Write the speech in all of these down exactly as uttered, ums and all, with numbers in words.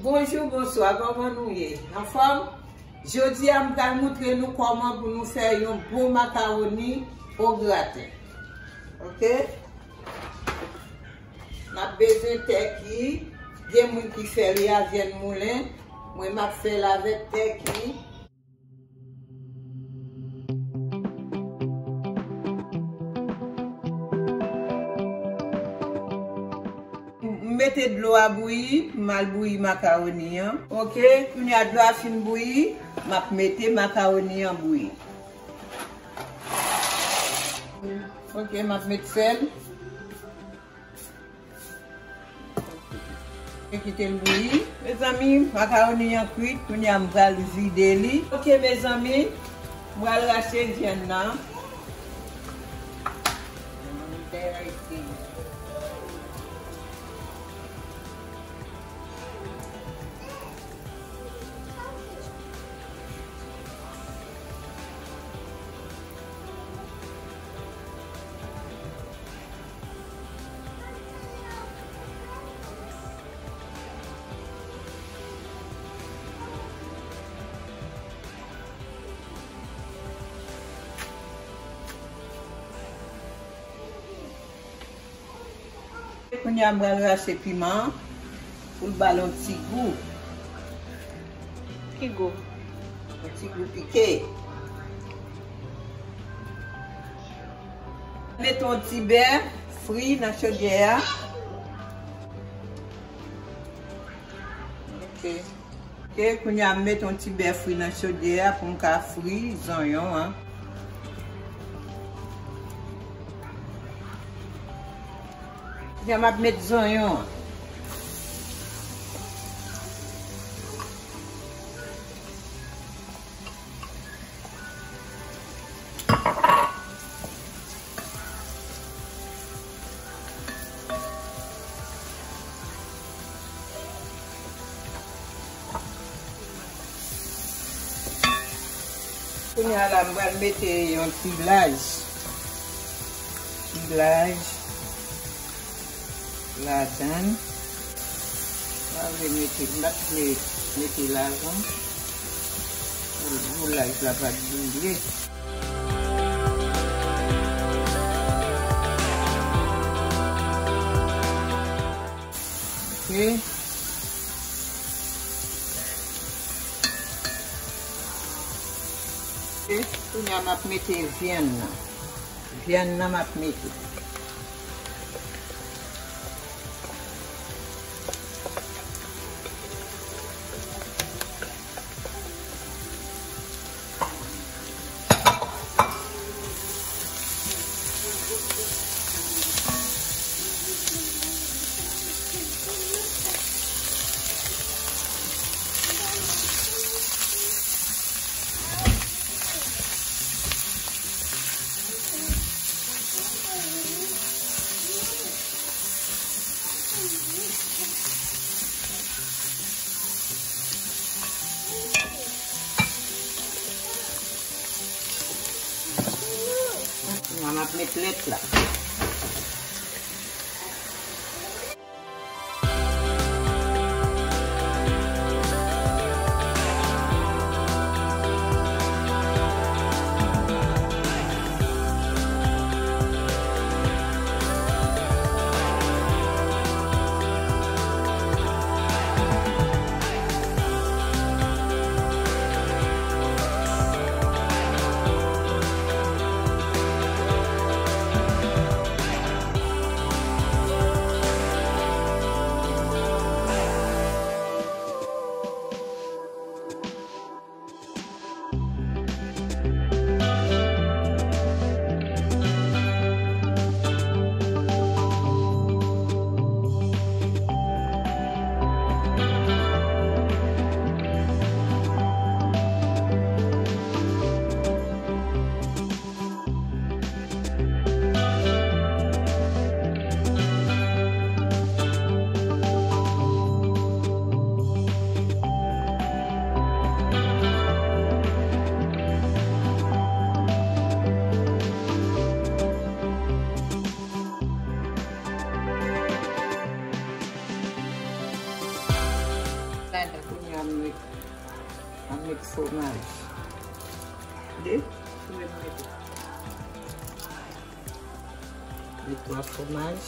Bonjou, bonswa, kòman nou ye? Anfòm? Jodi a, m pral montre nou kòman pou nou fè yon bon makawoni o graten. Oke? N ap bezwen tèki. Gen moun ki fè li a vyann moulen. Mwen, m ap fè l avèk tèki. M mete dlo a bouyi, m al bouyi makawoni an. Oke, kounye a dlo a fin bouyi, m ap mete makawoni an bouyi. Oke, m ap met sèl. Kite l bouyi. Mezanmi, makawoni an kwit, kounye a m pral vide li. Oke, mezanmi, m pral rache vyann nan. Kounye a, m pral rache piman an pou l ba l yon ti gou. Ki gou? Yon ti gou pike. Mete yon ti bè fri nan chodyè a. Oke. Oke, kounye a m mete yon ti bè fri nan chodyè a pou m ka fri zonyon an. Kounye a m ap met zonyon an. Kounye a la, m pral mete yon ti laj. Ti laj. Ladan. M pa vle mete, m pa t vle mete lajan. Pou, pou laj la pa t boule. Oke. Oke, kounye a m ap mete vyann nan. Vyann nan m ap mete. Kounye a m ap met lèt la. M met, m met fwomaj. De, m met, met twa fwomaj.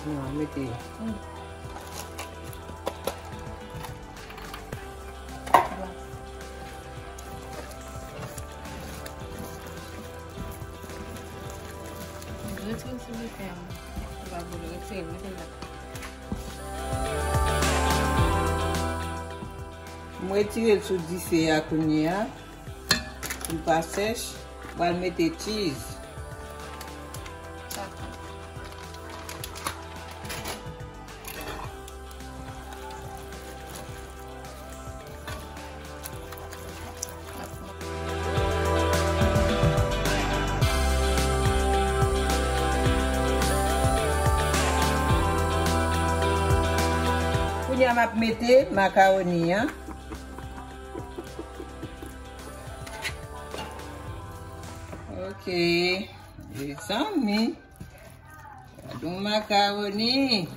Non, m mete. Retire sou dife a. Ou pa vle retire, mete l la. M retire l sou dife a kounye a. Pou l pa sèch, m pral mete cheese. Kounye a m ap mete makawoni an. Ok, mezanmi. Gade yon makawoni.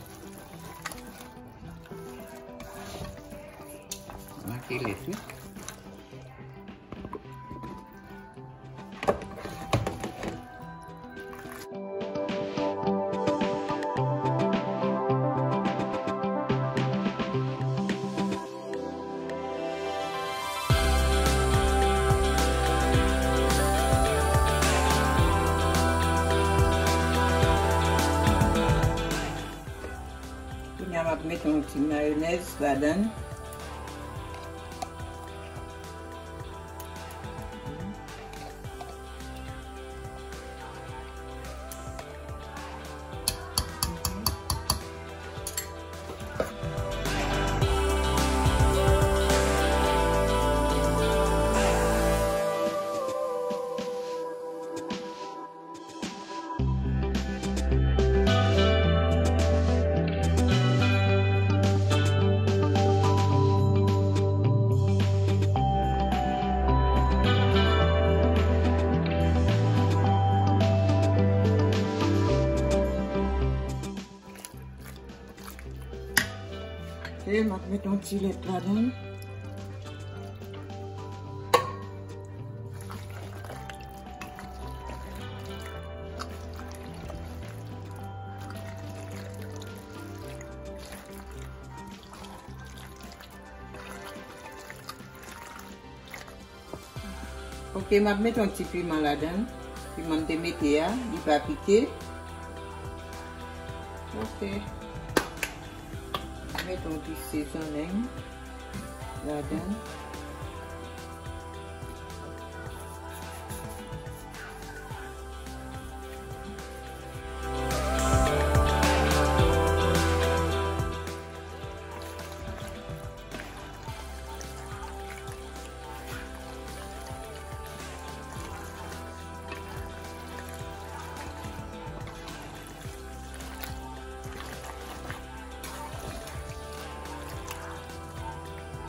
Manke lès, wi. Kounye a, m ap mete yon ti mayonèz ladan l. E m ap met yon ti lèt ladan l. Ok, m ap mete yon ti piman ladan l. Piman m te mete a, li pa pike. Ok. M ap mete yon ti sezonnen ladan l.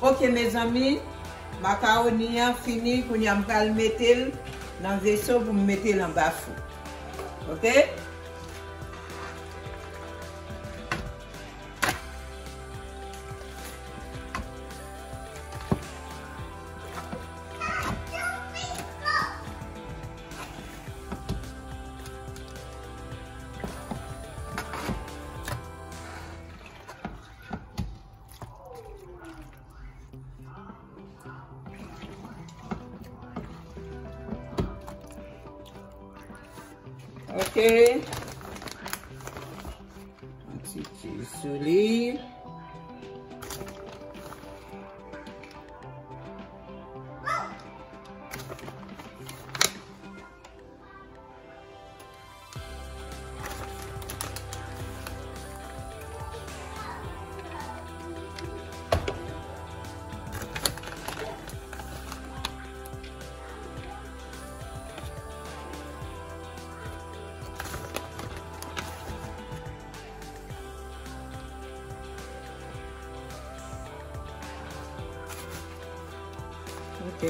Ok, mezanmi, makawoni an fini, kounye a m pral mete l nan veso pou m mete l anba fou. Ok? Ok. Yon ti cheese sou li. Ok.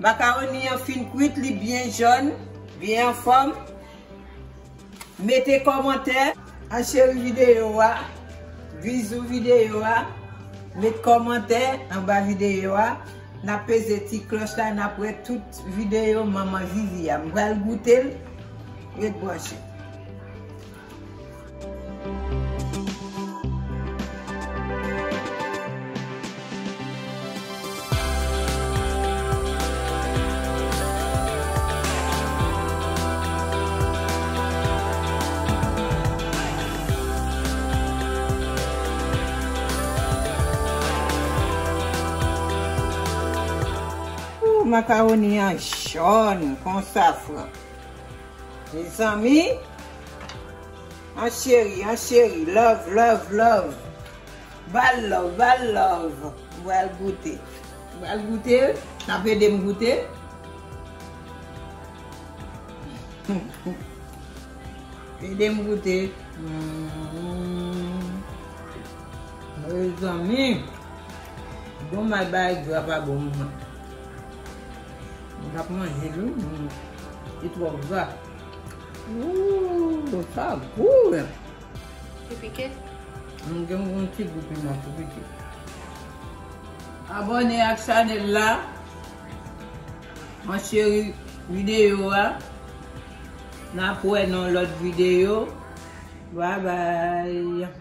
Makawoni an fin kwit, li byen jòn, byen anfòm. Mete kòmantè, an cheri videyo a, bizou videyo a, met kòmantè anba videyo a. N ap peze ti klòch la, n ap wè tout videyo Manman Vivi a. M pral goute l, ret branche. Ooh, makawoni an jòn kon safran. Mezanmi, an cheri, an cheri, love, love, love. Bal love, bal love. M pral goute. M pral goute, n ap ede m goute. Ede m goute. Mm. Mezanmi, bon, mal bagay gra pa bon pou mwen. M t ap manje l, wi. Mm. Li twò gra. Ooh, sa gou, wi. Li pike? M gen yon ti gou piman tou pike. Abòne ak chanèl la. An cheri videyo a. N ap wè nan lòt videyo. Bye bye.